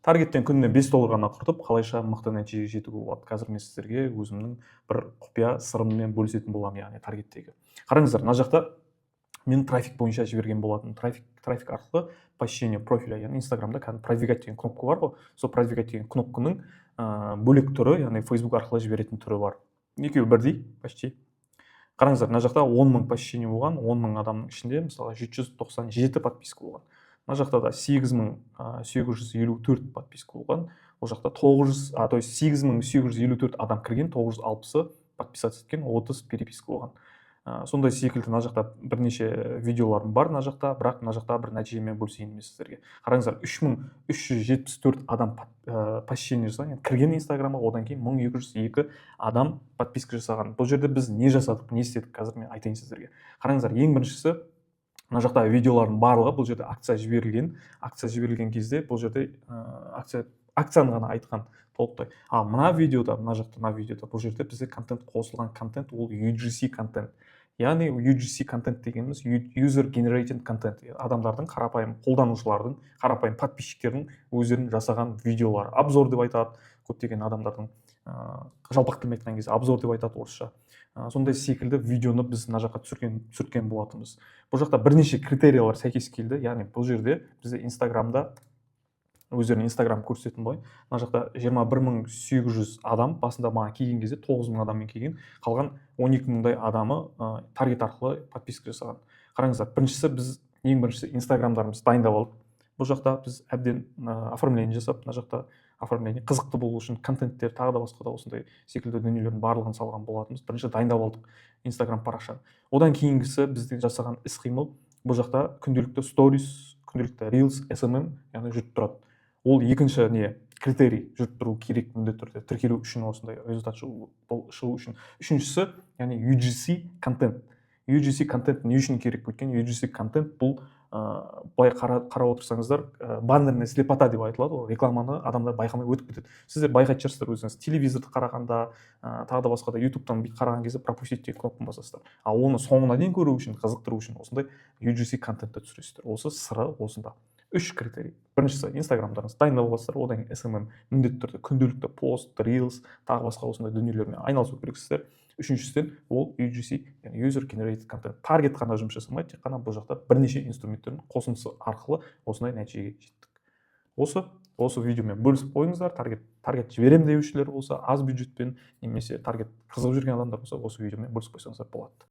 Таргеттен күніне 5 доллар ғана құртып, қалайша мықты нәтижеге жетуге болады? Қазір мен сіздерге өзімнің бір құпия сырыммен бөлісетін боламын, яғни таргеттегі. Қараңыздар, мына жақта мен трафик бойынша жіберген болатын. Трафик арқылы посещение профиля, яғни Инстаграмда кәдімгі «продвигать» деген кнопка бар ғой, сол «продвигать» деген кнопканың бөлек түрі, яғни Facebook арқылы жіберетін түрі бар. Екеуі бірдей почти. Қараңыздар, мына жақта 10 мың посещение болған, 10 мың адамның ішінде, мысалға, 797 подписка болған. Мына жақта да 8854 подписка болған. Ол жақта 900, а то есть 8854 адам кірген, 960-ы подписаться еткен, 30 переписка болған. Сондай секілді мына жақта бірнеше видеоларым бар мына жақта, бірақ мына жақта бір нәтижемен бөлісейін мен сіздерге. Қараңыздар, 3374 адам посещение жасаған, яғни кірген Инстаграмға, одан кейін 1202 адам подписка жасаған. Бұл жерде біз не жасадық, не істедік, қазір мен айтайын сіздерге. Қараңыздар, ең біріншісі, мына жақта видеолардың барлығы, бұл жерде акция жіберілген. Акция жіберілген кезде бұл жерде акцияны ғана айтқан толықтай. А мына видеода, мына жақта, мына видеода, бұл жерде бізде контент қосылған. Контент ол UGC контент, яғни UGC контент дегеніміз user generated content, адамдардың, қарапайым қолданушылардың, қарапайым подписчиктердің өздерінің жасаған видеолары. Обзор деп айтады көптеген адамдардың, жалпақ тілмен айтқан кезде обзор деп айтады орысша. Сондай секілді видеоны біз мына жаққа түсірген болатынбыз. Бұл жақта бірнеше критериялар сәйкес келді, яғни бұл жерде бізде Инстаграмда өздерінің Инстаграм көрсететін болайын. Мына жақта 21 800 адам басында маған келген кезде 9 мың адаммен келген, қалған 12 мыңдай адамы таргет арқылы подписка жасаған. Қараңыздар, біріншісі, біз ең біріншісі Инстаграмдарымызды дайындап алдық. Бұл жақта біз әбден оформление жасап, мына жақта оформление қызықты болу үшін контенттер, тағы да басқа да осындай секілді дүниелердің барлығын салған болатынбыз. Бірінші дайындап алдық Инстаграм парақшаны. Одан кейінгісі, біздің жасаған іс қимыл, бұл жақта күнделікті сторис, күнделікті рилс, SMM, яғни жүріп тұрады. Ол екінші не критерий, жүріп тұру керек міндетті түрде тіркелу үшін, осындай результат шығу үшін. Үшіншісі, яғни UGC контент. UGC контент не үшін керек? Өйткені UGC контент бұл былай қарап отырсаңыздар, баннерная слепота деп айтылады ғой, рекламаны адамдар байқамай өтіп кетеді. Сіздер байқайтын шығарсыздар өзіңіз телевизорды қарағанда, тағы да басқа да, Ютубтан бүйтіп қараған кезде «пропустить» деген кнопканы басасыздар. Ал оны соңына дейін көру үшін, қызықтыру үшін осындай UGC контентті түсіресіздер. Осы сыры осында. Үш критерий: біріншісі, Инстаграмдарыңызды дайындап аласыздар, одан кейін SMM, міндетті түрде күнделікті пост, рилс, тағы басқа осындай дүниелермен айналысу керексіздер. Үшіншісіден, ол UGC, яғни user generated content. Таргет қана жұмыс жасамайды тек қана, бұл жақта бірнеше инструменттердің қосындысы арқылы осындай нәтижеге жеттік. Осы видеомен бөлісіп қойыңыздар. Таргет жіберемін деушілер болса, аз бюджетпен немесе таргет қызығып жүрген адамдар болса, осы видеомен бөлісіп қойсаңыздар болады.